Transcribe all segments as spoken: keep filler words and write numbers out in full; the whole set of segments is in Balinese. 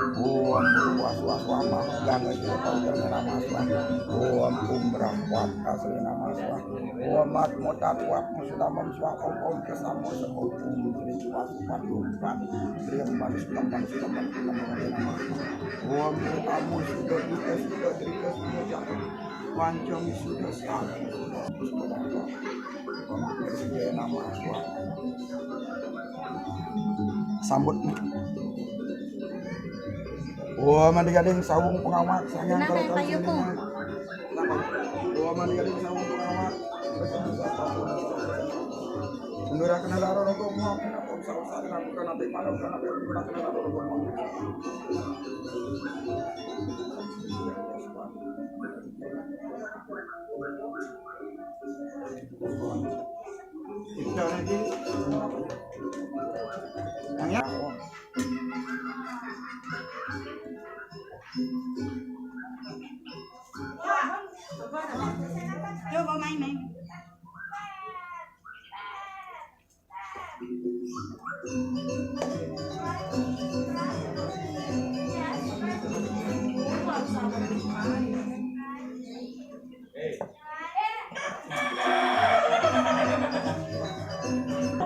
Om was was wamah, gangga jilbab nama swaha. Om umrah wat kasri nama swaha. Om at motat wat musudamam swaha. Om om kesamo sekom om sri swaha. Om pan sri om pan sri om pan sri om pan sri om pan sri nama swaha. Om amu sudo dika sudo dika sudo jatuh. Panjang sudo sakti. Sambut. Wah, mandi gading sawung pengawak, sangang. Kenapa kalau ya, Pak Yuku? Wah, mandi gading sawung pengawak. Mendura kena laro rokok mau, kena pom sawung sari, kena pom sawung sari, kena pom sawung sari. Kita lagi. Yang ya. Coba main, main.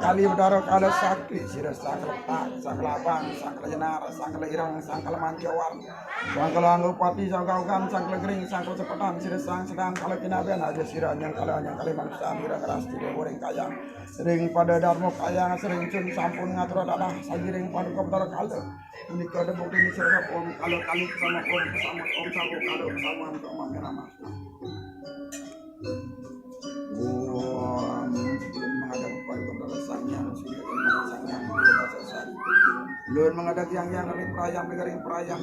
Kali Betara Kala Sakti, sira sangkal tak, sangkal abang, sangkal jenar, sangkal ireng, sangkal mancawar, sangkal anggupati, sangkal ugan, sangkal gering, sangkal sepetan, sira sang sedang kala kinaben aja sira nyangkala nyangkali manusia sira ngeras tidak goreng kayang. Ring pada Darma Kayang sering cun sampun ngatur dadah sagiring paduka Betara Kala. Punika ada bukti ini sira om kala kali sama om sama om sama kala sama om sama nama. Wah, menghadap pada Sang Hyang, Sang Hyang, Sang Hyang. Lun menghadap Hyang Hyang ring prayang, ring prayang.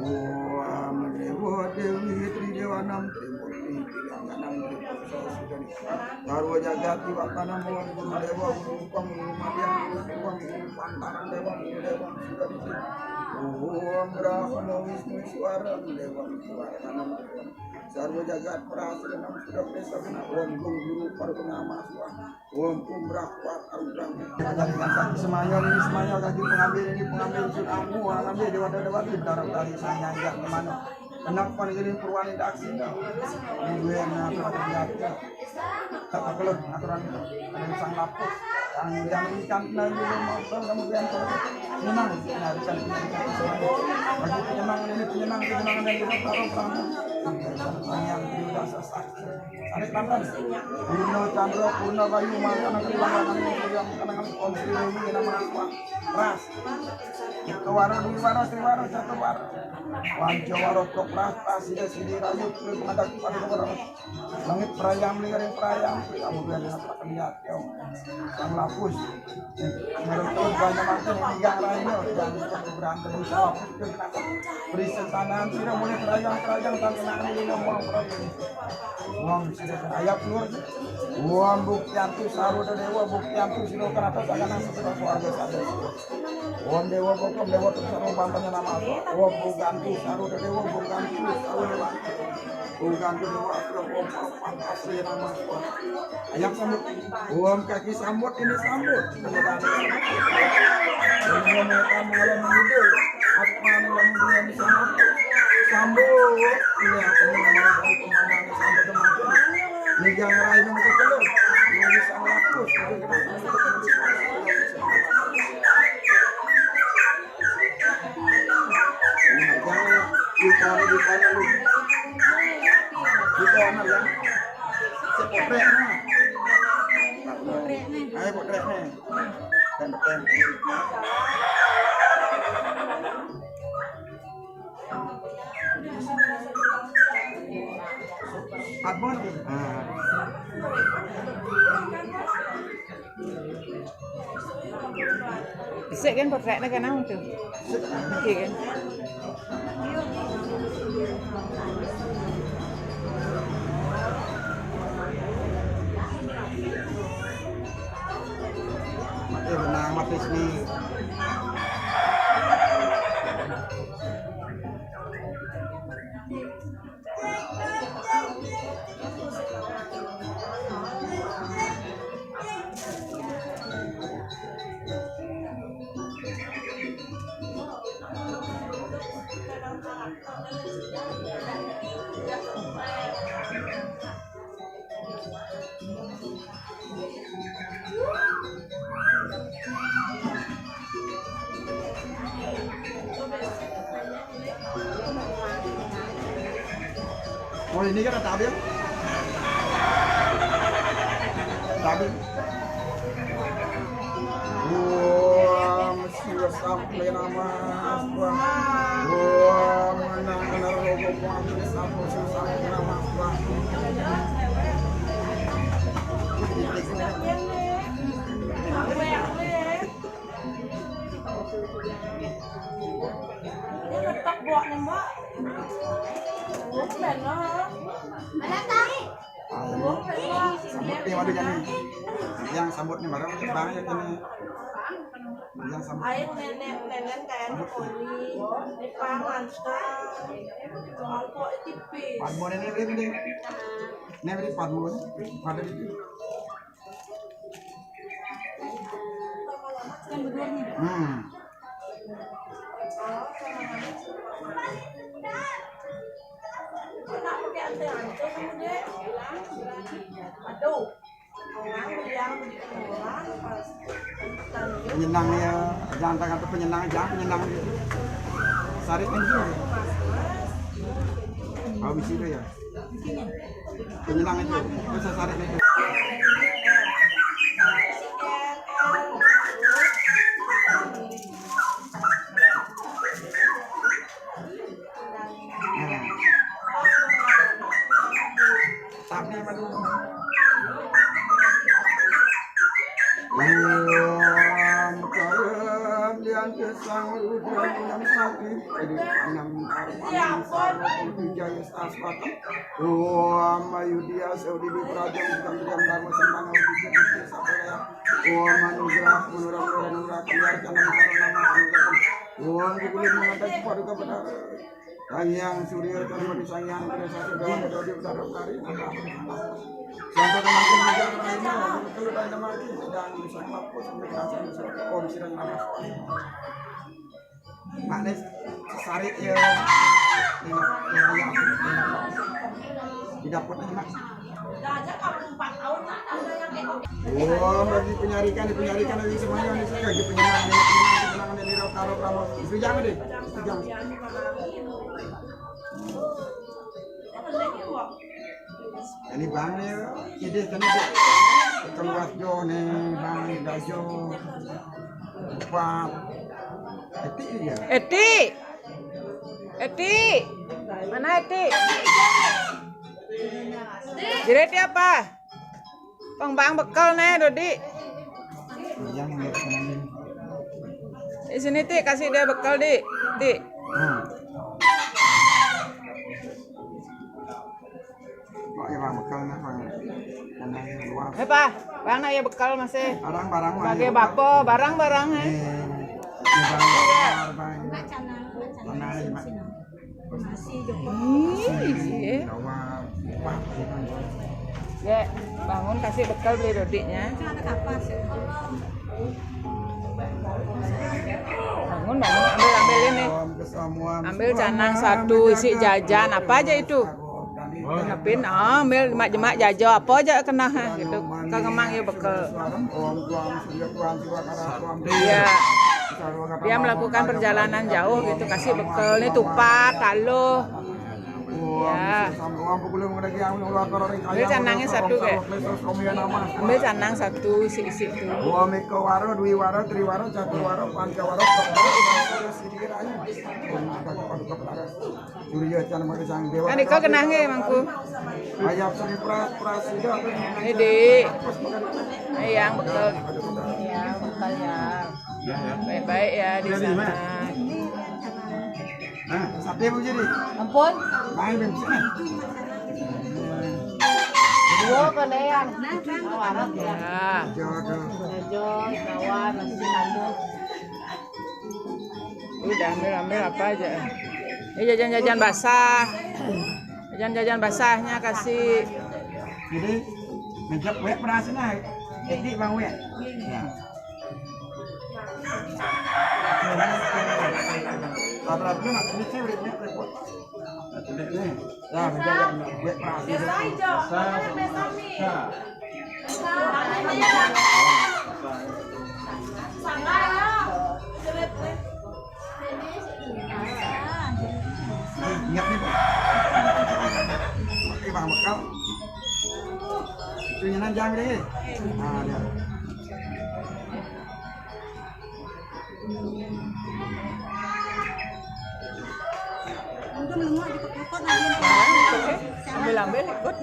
Wah, Dewa Dewi Tri Dewa Nam Tri Murti Tri Angganam Tri Purusa Sudani. Sarwa jagat iwakana mawon guru dewa, guru upama, guru madya, guru upama, guru pantaran dewa, guru dewa Sudani. Om Brahma Wisnu Iswara Dewa Iswara Nam. Sarwa jagat prasrana sudah presa kena om guru guru parguna maswa. Om umrah kuat umrah. Semaya ini semaya kaki pengambil ini pengambil sun ambu ngambil dewa dewa di dalam kali saya ajak kemana. Kenapa ini purwani daksi. Kemudian apa terjadi. Tak kekelut aturan aturan sang lapus. Yang yang ikan dan juga motor kemudian menang. Nah, bukan bagi penyenang ini penyenang penyenang dan juga taruh kamu. Yang sudah selesai. Tarik tangan. Purna Chandra, Purna Bayu, Mangkana Kriwara, Mangkana Kriwara, Mangkana Kriwara, Om Sri Dewi, Nama Asma. Ras. Kewara, Dwiwara, Triwara, Catuwara. Pancawara, Tokras, Tasida, Sidi, Rayu, Kulit, Madak, Pada, Kewara. Langit perayam, Lingering perayam, kamu biar lihat tak lihat, ya. Sang lapus. Menurut banyak macam yang tiga rayu, dan berantem di sawah. Beri sentanan, tidak boleh terayang, terayang, tak kena ini, ngomong, Wong sira ayap luar. Wong bukti antu saru dewa bukti antu sira kenapa sakana sesuatu keluarga sadar. Wong dewa bokom dewa terus sarung pantanya nama apa? Wong bukantu saru dewa bukantu saru dewa. Bukantu dewa terus wong pantas nama apa? Ayap sambut. Wong kaki sambut ini sambut. Ini mereka malam itu. Apa yang bisa sambut? Ini aku mau sambut. Yang lain itu keluar. Yang bisa ngapus. Nah, jangan di mana, di mana lu? Di mana ya? Sepotrek nah. Ayo potrek nih. Kan, kan. Abon. Ah. Isik kan potretnya kan, anu tuh. Oke kan. Mati benang, mati sini. Oh, ini kan ada tabel. Tabel. Wah, Mesir sampai nama. Wah, menang benar logo kuat sampai sampai nama. Wah. Ini retak buatnya, Mbak. Bukan lah. Bukan lah. Sambut nih, waduh, jadi. Yang sambut nih, barang banyak ini. Yang sambut. Air nenek, nenek kayak ini poni. Ini pangan, Kak. Kelompok tipis. Padmo ini, ini, ini. Ini, ini Padmo. Ada di sini. Hmm. Penyenang ya, jangan kata penyenang, jangan penyenang. Sarik ini. Kalau di sini ya. Penyenang itu, bisa sarik itu. Nah. Tapi apa dulu? Ulam kalam dian kesang udah enam sapi. Jadi enam arpa enam sarwa puluh tiga ya, stas pakai. Om Ayudya Saudi di Praja Bukan Triam Dharma Sembang Om Manugrah Menurah Menurah Menurah Keluar Jangan Karena Nama Menurah. Om Kukulin Mengatai Paduka Benar. Sang Hyang Surya Dharma di Sang Hyang Dharma Sastra Dharma Dodi Dharma Kari. Santo Kemangkin Menjang Raina Keluar Nama Sedang Sang Lapus Menjang Sang Om Sirang Nama. Makne sarik ya. Enak, enak, enak. Di dapur aja, Mak. Wah, bagi penyarikan, penyarikan lagi semuanya, ini saya lagi penyenang, ini penyenang, penyenang, ini rok, rok, rok. Itu jangan deh, itu jangan. Ini Bang ya, ini kan keluar jo nih, Bang Dajo. Empat. Eti ya. Eti. Eti. Mana Eti? Jadi apa? Pang Bang bekel nih, Dodi. Yang lihat ini. Di sini, Ti, kasih dia bekel, Di. Ti. Hmm. Pak, ya, Bang, bekel nah, Bang. Tanah luas. Eh, Pak, Bang, nah, ya bekel masih. Barang-barang, Bang, sebagai ya, bekel. Bapo, barang-barang, eh. Eh, ya, Bang, iya. Bang. Tanah, Bang. Ih, sih, eh. Gawat. Wah, ya, Bang. Ya, bangun kasih bekel beli Dodinya. Bangun, bangun, ambil, ambil ini. Ambil canang satu, isi jajan, apa aja itu? Ngepin, ah, ambil jemak-jemak jajo, apa aja kena, ha, gitu. Kau ngemang ya bekel. Ya. Dia melakukan perjalanan jauh gitu, kasih bekel. Ini tupat, taluh. Ya. Ambil canangnya satu, kayak. Ambil canang satu, isi-isi tuh. Dua meko waro, dwi waro, tri waro, catur waro, panca waro, Surya can mari sang dewa. Kan iko genah nggih, Mangku. Ayam seni pras, pras juga. Ini, Dik. Yang bekel. Ya, bekel ya. Baik-baik ya di sana. Nah, sate Bu jadi. Ampun. Main Ben sini. Dua kelean. Warok ya. Jodoh. Jodoh, kawan, masih lanjut. Udah, ambil, ambil apa aja. Ini jajan-jajan basah. Jajan-jajan basahnya kasih. Jadi, ngejep wek perasaan aja. Jadi, Bang Wek. Ya. Rata-rata nak ini sih, wek, wek, wek. Nah, menjaga wek perasaan. Basah, sama basah. Ingat nih, Pak. Oke, Bang, bekal. Itu nyenan jam deh. Nah, dia. Ambil, ambil, ikut.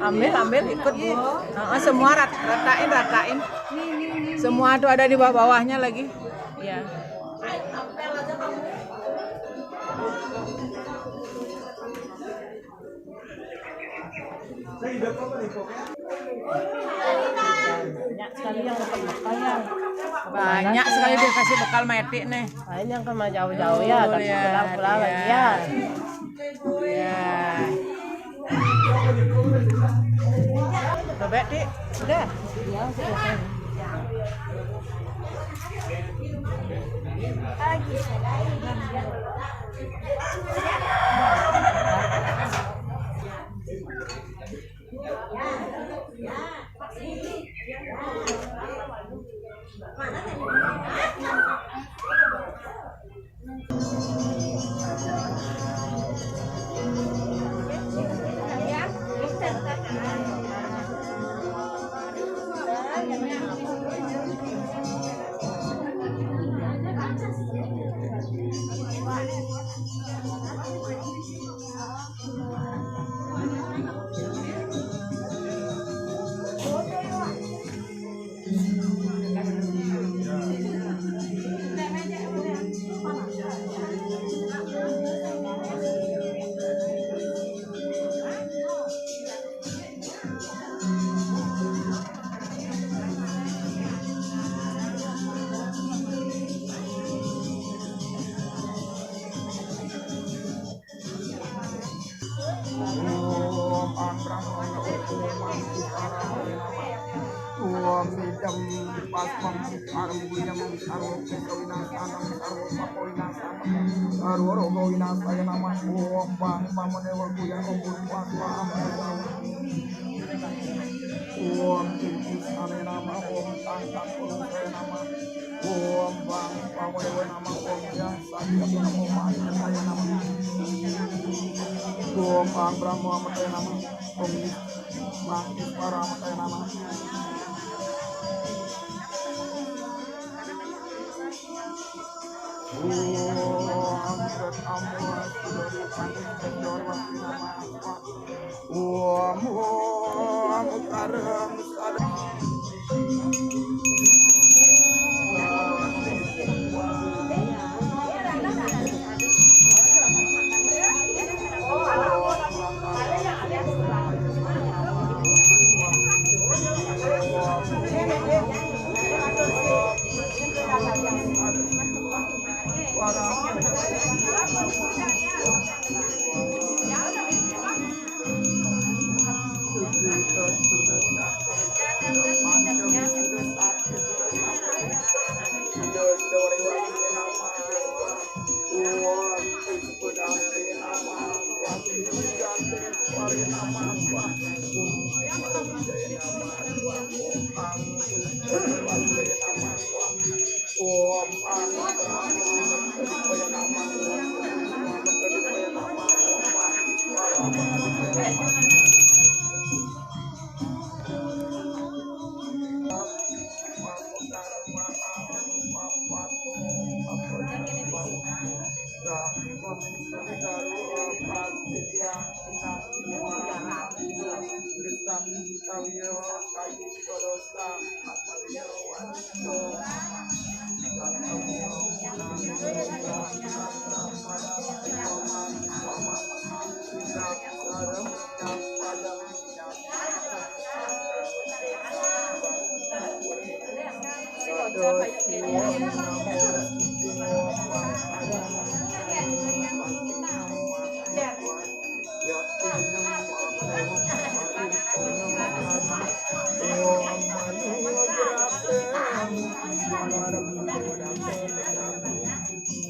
Ambil, ambil, ikut. Heeh, semua rat-, ratain, ratain. Semua tuh ada di bawah-bawahnya lagi. Iya. Banyak sekali yang dapat bekal ya. Banyak sekali dia kasih bekal sama Eti nih. Lain yang kemana jauh-jauh ya, tapi pulang-pulang lagi ya. Iya. Bebek, Dik. Udah. Ya, sudah. Om Angrang Om Idam Pasmam Arum Guyam Sarwa Kesa Winasana Sarwa Papa Winasana Sarwa Rogo Winasaya Nama. Om Bang Pamanewa Guyam Om Purwaswa Om Om Tingkisane Nama. Om Tangkang Kurusaya Nama. Om Bang Pamanewa Nama. Om Ya Satya Nama. Om Bang Satya Nama. Om Bang Brahma Mataya Nama. Om Bang Ispara Mataya Nama. Om Sat Amur Sudari Panik Kedor Waktu Nama. Om, om, karang sadar.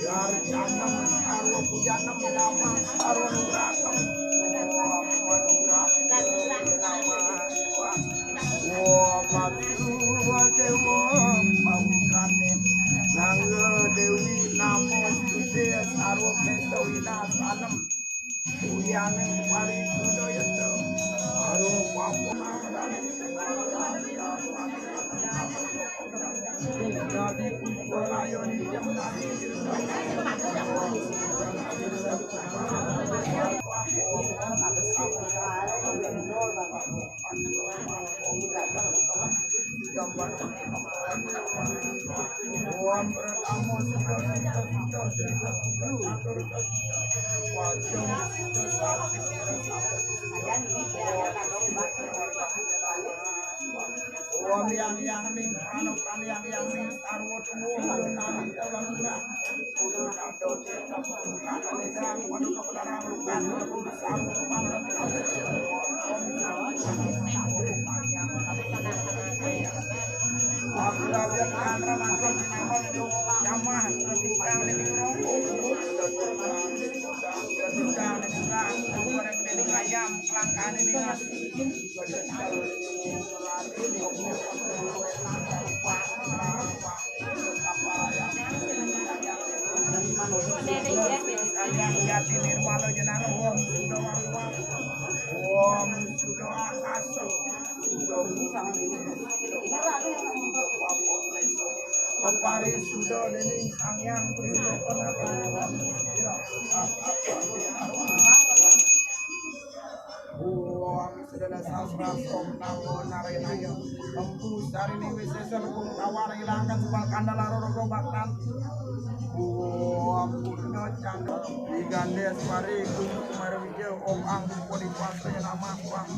Yar janam sarwa pujanam nama sarwa nugratam. Om Manugratam nama. Om Manugratam dewa pautrane. Nangga dewi namo sude sarwa peta winasanam. Uyaning parisuda yata. Aruh papa. Wong yang yang ning anu kan yang yang ning sarwa tuwa ulun nami tawang murah. Ulun ado cecak bukan ning dang pada kebenaran bukan urusan. Aku lagi kan ramakan nama itu jamah ketika ini rokok. Ketika ini kan goreng daging ayam kelangkaan ini nasi. Yang jati nirwala jenana wong suda wong wong. Wong suda akasa. Suda bisa. Pepari suda dening Sang Hyang Triloka. Wong sedana sastra sok nawa narenaya. Empu sarining wisesa rebung tawar ilangkan sebal kandala roro baktan. Wong purna canda. Digandhe aswari kumarwija om angkup podi pasraya namah wang.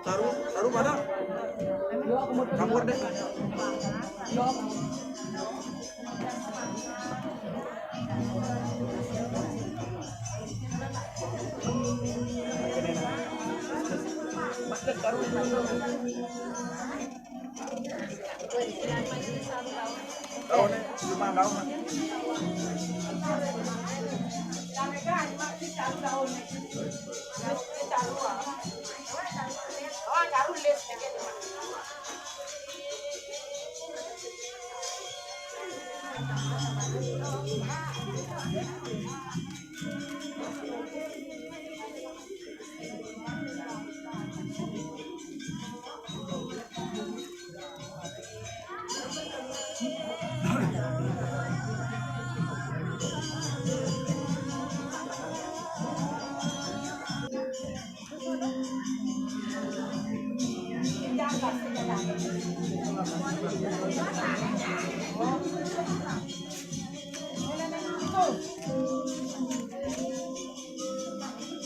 Taruh, taruh pada. Campur deh.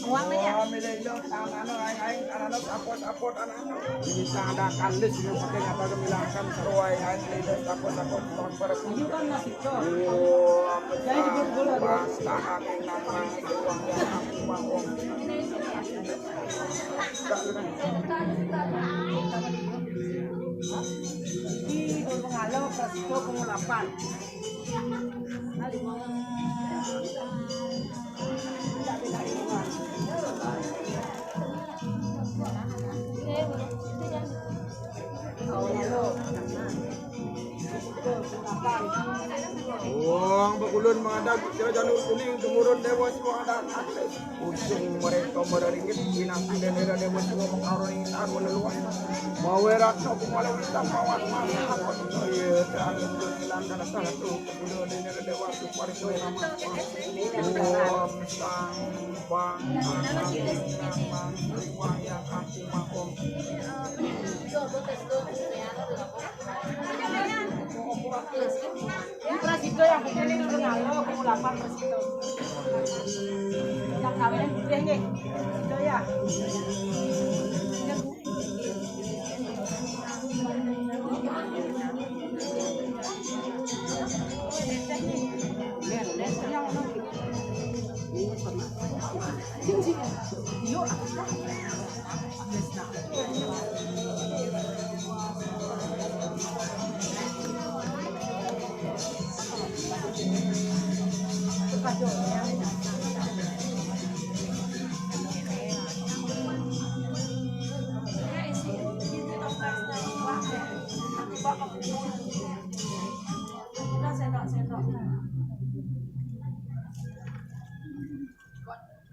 Uang nanya. Wah, milih lo, tangan lo, aing, aing, tangan lo, sapot, sapot, anak lo. Ini sangat akan list, ini pakai apa, kemilangkan, seru, aing, aing, milih lo, sapot, sapot, tuang, pada. Ini kan nasib, Cok. Wah, jadi gol-gol, Bos. Pas, tangan, tangan, tuang, tuang, tuang, tuang. Ini gol pengalo, kelas dua, pengalapan. Wong bekulun Ada sira janur kuning tumurun Dewa Siwa ada atis. Ujung mereka mereringit binatang dan era Dewa Siwa mengkaruni taruh leluhur. Mawe ratna kumala wita pawan masa. Iya, dan itu hilang dan salah tu. Udah dengar Dewa Siwa itu nama. Om Sang Bang Bang Bang Bang Bang yang kasih makom. Presido yang begini dulu ngalo, kamu lapar presido. Yang kawin yang putih nih, presido ya.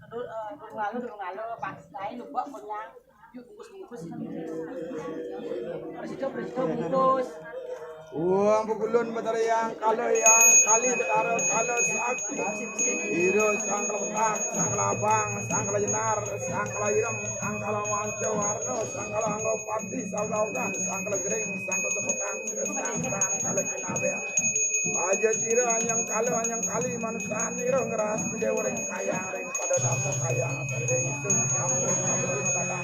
Aduh, eh, durung ngalo, durung ngalo, pas kae lho, Mbok, konyang. Yuk, bungkus, bungkus. Presido, presido, bungkus. Wong Pukulun Betara yang kalo yang kali Betara kalo sakti. Iro sangkal petak, sangkal abang, sangkal jenar, sangkal ireng, sangkal manca warna, sangkal anggo pati, sangkal ogan, sangkal gering, sangkal sepetan, sangkal kinabe. Aja sira anyang kala anyang kali manusan ira ngeras dewa ring kayang ring pada dharma kayang ring sun sampun sampun katakan.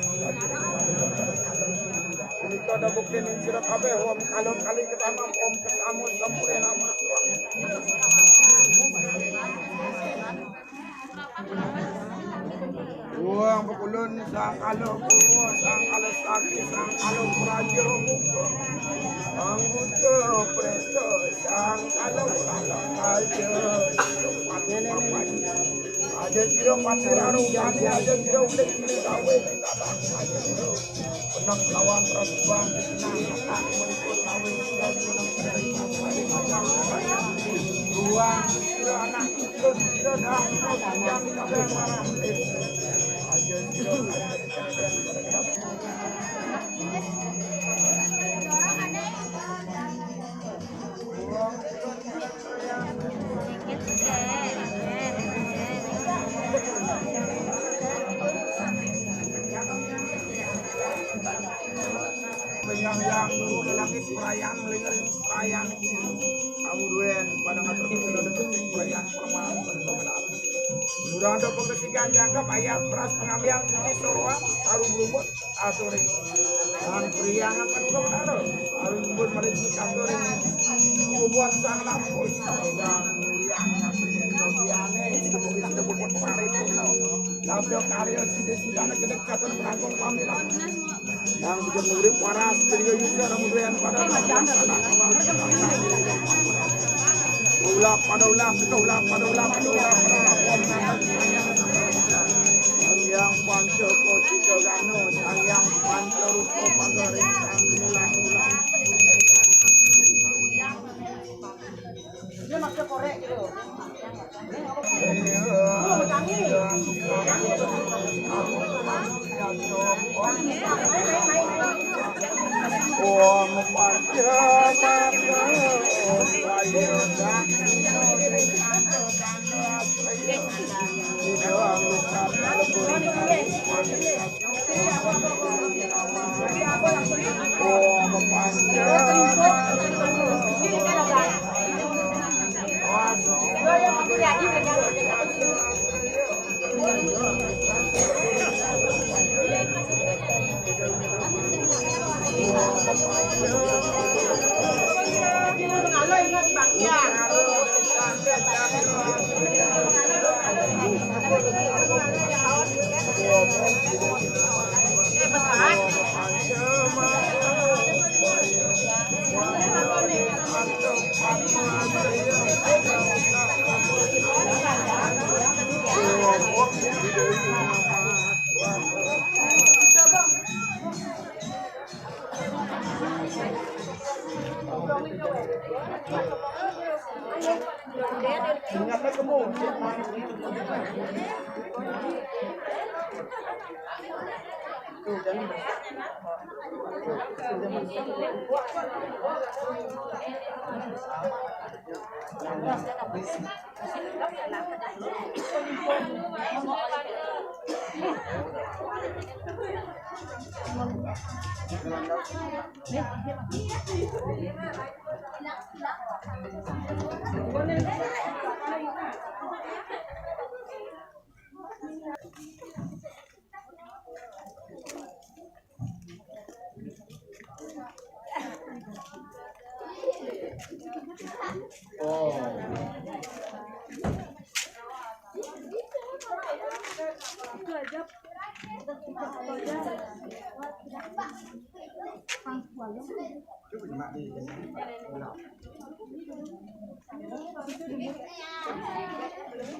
Punika ada bukti ning sira kabeh om kala kali ketama om ketama sampurna. Wong Pukulun sangkala Purwa, sangkala Sakti, sangkala Praja Muka. Anggota Preta, sangkala Purala Raja. Aja sira pati rarung kali, aja sira ulik-ulik gawe, aja sira. Penang lawan Prasubang, penang anak meliput lawe, sira menang. Ruang sira anak Penyang yang langit perayaan melingering perayaan. Kamu duen pada ngatur perayaan permalam. Lurah ada pengetikan jangkep ayat beras pengambilan suci soroan arum rumput aturing. Sang priangan paduka betara arum rumput mariji katuring. Kubuan sang lampus dan mulian ngapining dogiane. Kita mungkin kita buat paripurna. Labda karya sida-sidane gedek katon perangkong pamilan. Yang bujur negeri paras, tinggal juga namun doyan pada ulap, pada ulap, kita ulap, pada ulap, pada ulap, pada ulap. Yang panca kosika gano, yang panca rupa pagaring, yang ulap, ulap. Dia maksud korek gitu.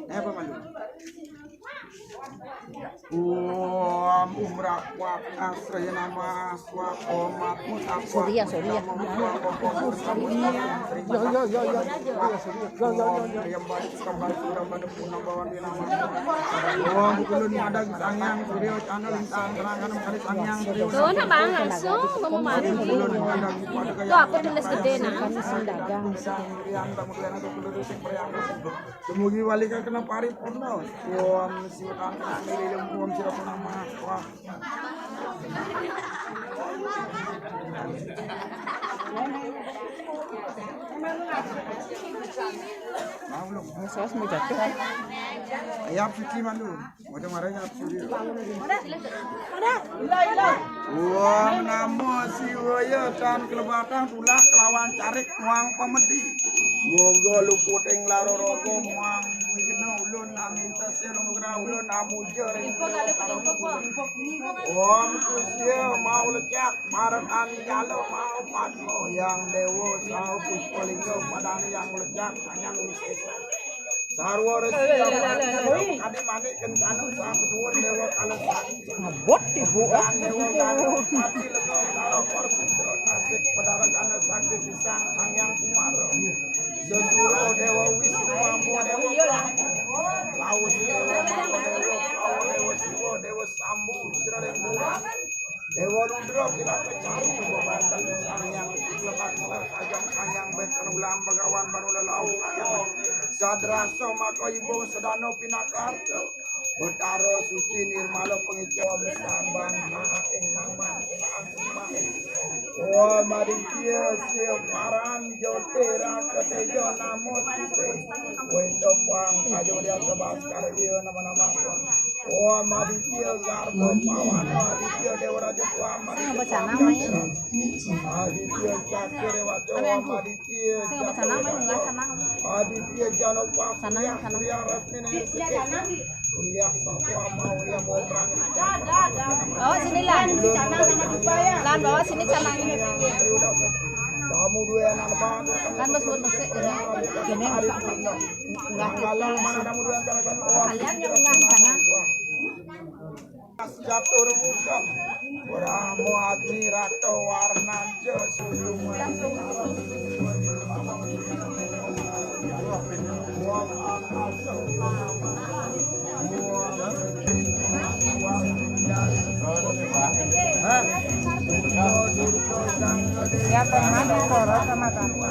Eh, apa malu? Om umrah kuat asri nama kuat omat mutak. Sorry ya, sorry ya. Yo, yo, yo, yo. Yo, yo, yo, yo. Yang baik kembali sudah pada punang bawang di nama. Om kulun ada sangyang surya cana lintang terang kanam kali sangyang surya. Tuh, nah, Bang, langsung ngomong mana? Tuh, aku tulis gede, nah. Kami sing dagang. Dumugi wali ka kena paripurna. Om siwatan kami lilem om sira punama. Wah. Mau lu. Saus mau jatuh. Ayam suci malu. Mau marah ya suci. Wah, namo siwaya tan kelebatan tulak kelawan carik muang pemedi. Moga luput ing lara raga muang wigna ulun amin tasya nugraha ulun amuja ring Om kusya mau lecak maran anjala mau padma yang dewa saha puspa lingga padane yang lecak sanyang wisesa. Sarwa resi kadi manik kencana sang suwun dewa kala sakti. Ngebot ibu, eh. Dewa kala pati lega utara korsita asik padarakana sakti pisang sang yang kumara. Sesuro dewa Wisnu ambo dewa Brahma. Laus dewa Manu dewa Kawa dewa Siwa dewa Sambu sira ring bulan. Dewa Rudra kilaka caru bebanten sang yang lepaksa sajang sang yang bencana ulam bagawan baru lelau sang yang sadrasa maka ibu sedana pinakarta. Betara suci nirmala pangica besamban maha ing naman ing asma. Om Aditya Siparan Jotira Ketejo Namo Tite. Wento pang kajo dia sebaskar dia nama-nama. Om Aditya Garba Pawana Aditya Dewa Raja Tuan Aditya Tuan Cakra. Aditya Cakra Dewa Om Aditya Sing baca nama, nggak sana. Aditya Jano Pak Sana, Surya, sana. Surya Rasmini Siti. Surya Satwa mau yang mau perang. Bawa sini, Lan. Lan, bawa sini, sana. Kamu dua anak bang. Kan bos buat besik, ya. Gini, enggak. Enggak. Kalau mana kamu dua anak bang? Kalian yang enggak sana. Catur Wukam, Brahma Agni Rata Warnanja Suduma. Ya, pernah di Toro sama Tante.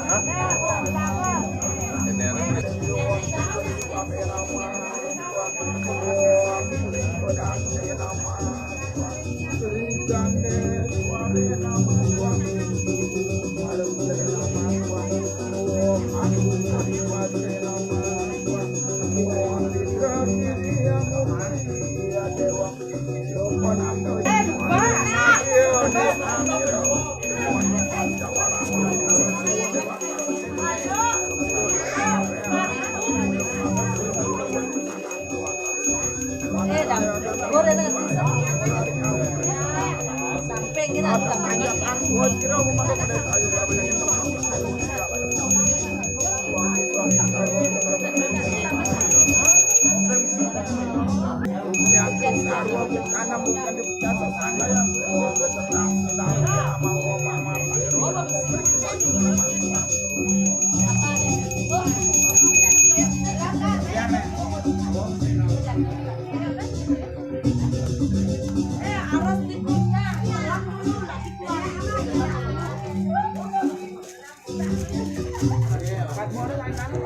Eh,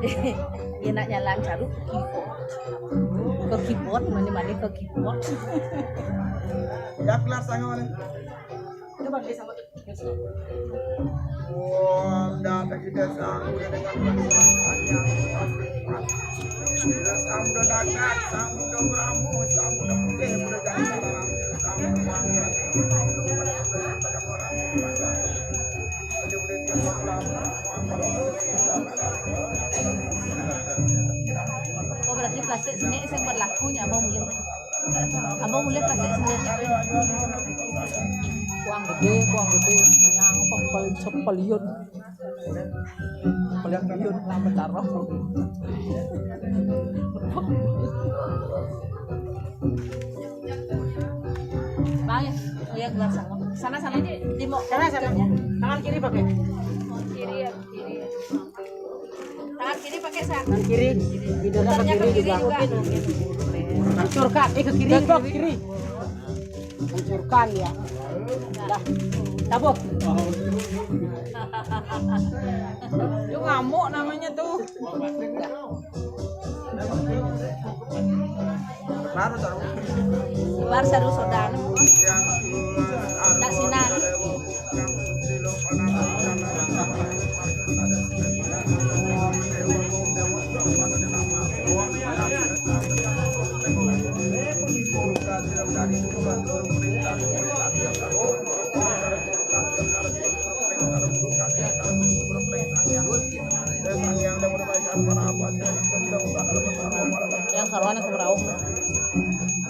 eh, dia nak nyalang caru ke keyboard. Ke keyboard, mana-mana ke keyboard. Ya, kelas tangan mana? Coba dia sama tu. Wah, dah tak kita sanggup dengan perbuatan yang kita lakukan. Kita sanggup dah dagang, sanggup dah beramu, sanggup dah putih, dah jalan, sanggup dah Oh, berarti plastik sini sing berlaku nya abang mulih. Abang mulih plastik sini. Kuang gede, kuang gede. Yang paling sepelion. Paling pion nama taruh. Bang, ya keluar sana. Sana, sana. Timur. Sana, sana. Tangan kiri pakai. Kiri ya, kiri ya. Tangan kiri pakai, Sa. Tangan kiri. Bidangnya ke kiri juga. Hancurkan. Eh, ke kiri, ke kiri. Hancurkan ya. Dah. Tabuk. Lu ngamuk namanya tuh. Baru taruh. Baru taruh soda. Tak sinan. Yang sarwana keberau.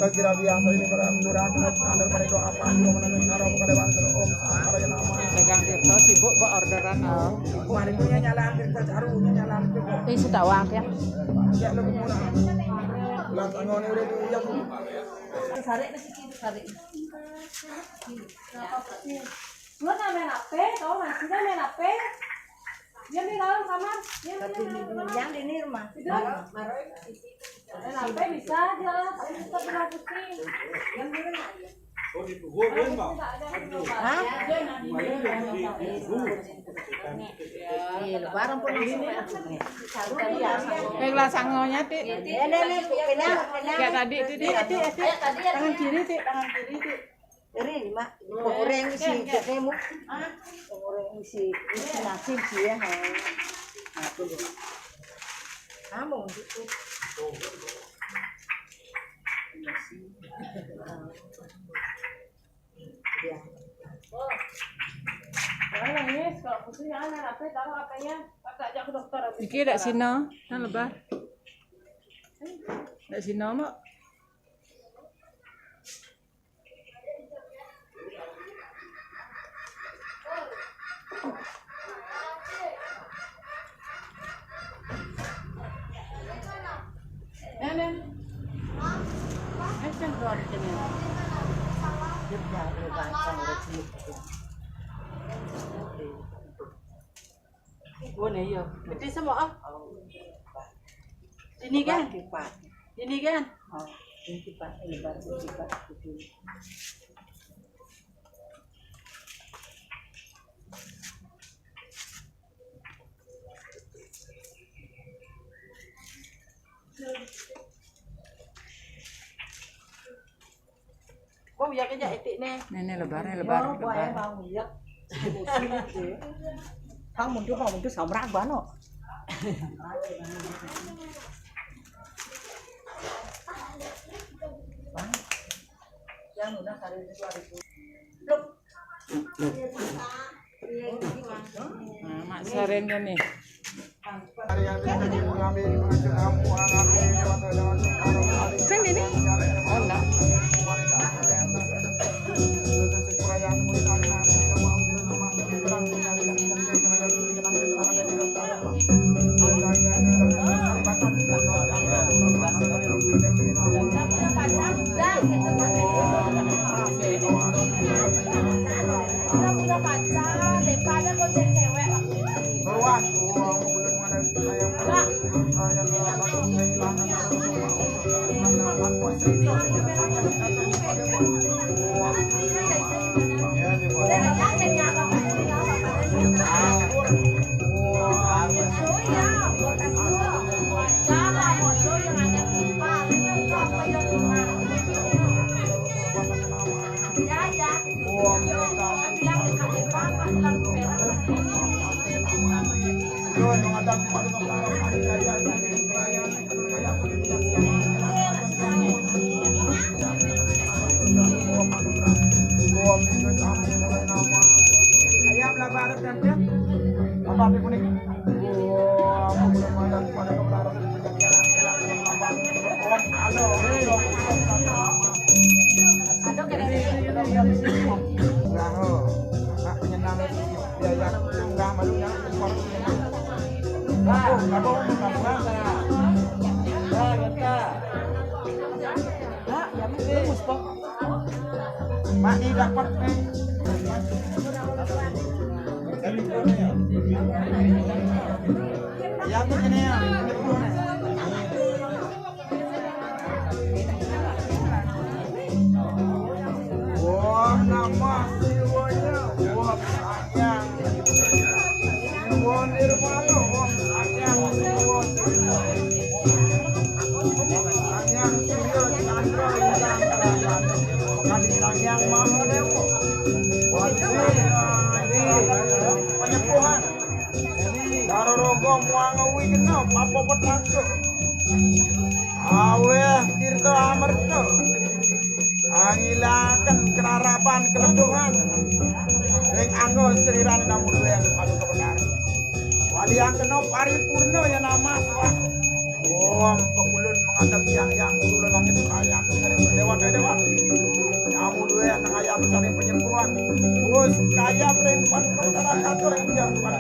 Kira biasa ini pada murah, ada pada doa apa, ada pada dewan, ada nama. Dagang Tirto sibuk buat orderan. Kemarin punya nyalaan Tirto, carunya nyalaan Tirto. Ini sedawang ya. Ya, lebih murah. Belas tangan ini udah dua jam. Tarik nasi kiri, tarik. Dua nak main apa? Kau masih dah main apa? Dia di dalam kamar. Dia di dalam kamar. Yang di ini rumah. Di dalam. Main apa bisa aja, tapi tetap berlakukan. Yang di mana? Hah? Iya, lebaran pun masuk. Baiklah, sangonya, Tik. Ini, ini, ini, ini. Ya, tadi itu, Tik. Tik, Tik, Tik. Tangan kiri, Tik. Tangan kiri, Tik. Dari lima, pengoreng isi ketemu. Pengoreng isi, isi nasi sih ya. Nah, tuh. Kamu gitu. Ya. Kalau nangis, kalau pusing, jangan main H P, taruh H P-nya, pakai aja ke dokter. Iki dak sino, nang lebar. Dak sino, Mbok. Oh, nih, iya. Gede semua, ah. Ini kan? Ini kan? Oh, ini, Pak. Ini baru, ini, Pak. Kok ya kerja etik nih? Nih, nih, lebar, nih, lebar, lebar. Bang, ya. Kamu tuh, kamu tuh samrak bano. Yang udah hari itu, hari itu. Nah, Mak Saren kan nih. Sing ini? Oh, enggak. Udah punya pacar, daripada goceng cewek. Beruan. Ayam lah baru dan dia. Apa api kuning? Wah, aku belum ada pada kebenaran. Halo. Raho. Nak penyenang biaya tunggah malunya. Bah, kamu bukan puasa. Bah, kita. Mak, ni dapat, eh. Ya, aku sini, ya. Wah, nama siwanya. Wah, sayang. Siwa nirmala, wah, sayang. Siwa. Sang Hyang Surya Chandra Indah Raja. Kali Sang Hyang Mahadewa. Wajib hari penyepuhan. Karo rogo muang wigna papa petaka. Aweh tirta amerta. Angilaken keraraban keleduhan. Ring angga srirane namun weng paduka benar. Waliang kena paripurna ya nama swaha. Om pekulun mengadep yang yang guru langit perayaan dari dewa dewati. Namun weng nang ayam sari penyembuhan. Bus kaya ring pan kota katur yang dia bukan.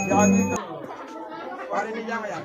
Jadi ke pari ini yang ya.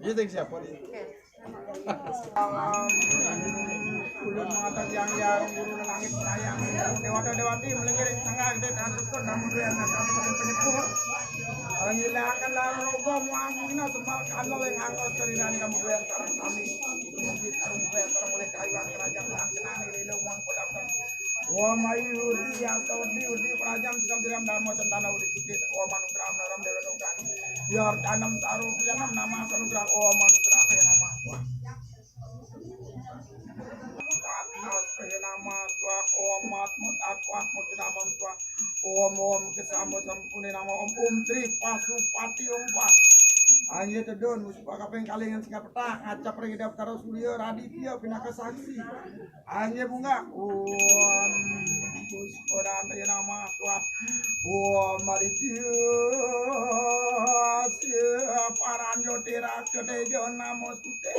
You think siapa nih? Ulun mengatakan yang yang guru langit melayang. Dewata dewati melengkiring sanggah gede dan rukun namun dua yang datang dengan penyepuh. Ngilahaken lara roga muamuna sembal kandel yang angkos serinani kamu dua yang sarang sami. Mugi sarung dua yang sarang oleh kayuan kerajaan dan kenani lilo muang kodam. Wa mayu hudi yang saudi hudi prajam sikam siram dharma sentana hudi suci. Wa manugraham naram dewa dokan. Biar tanam taruh pianam nama sanugrah. Wa manugrah ya nama. Atmas nama swa. Wa matmut atwas mut nama swa. Om om kesama sampune nama om om Tri Pasupati Om Pas. Anye tedun musibah kaping kalingan singkat petah ngacap ring idap karo surya raditya pinaka saksi. Anye bunga om Puspadante nama swa. Om Aditya Sia Paranjo Tiraksa Tejo Namostute.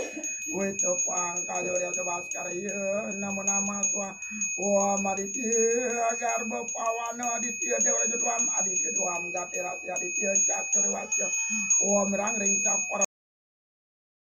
Weta Pangkajo Dewa Baskara Iya Namo Nama Swa. Om Aditya Garba Pawana Aditya Dewa Raja Tuam Aditya Tuam Gatera Aditya Catur Waca. Om Rang Ring Sapar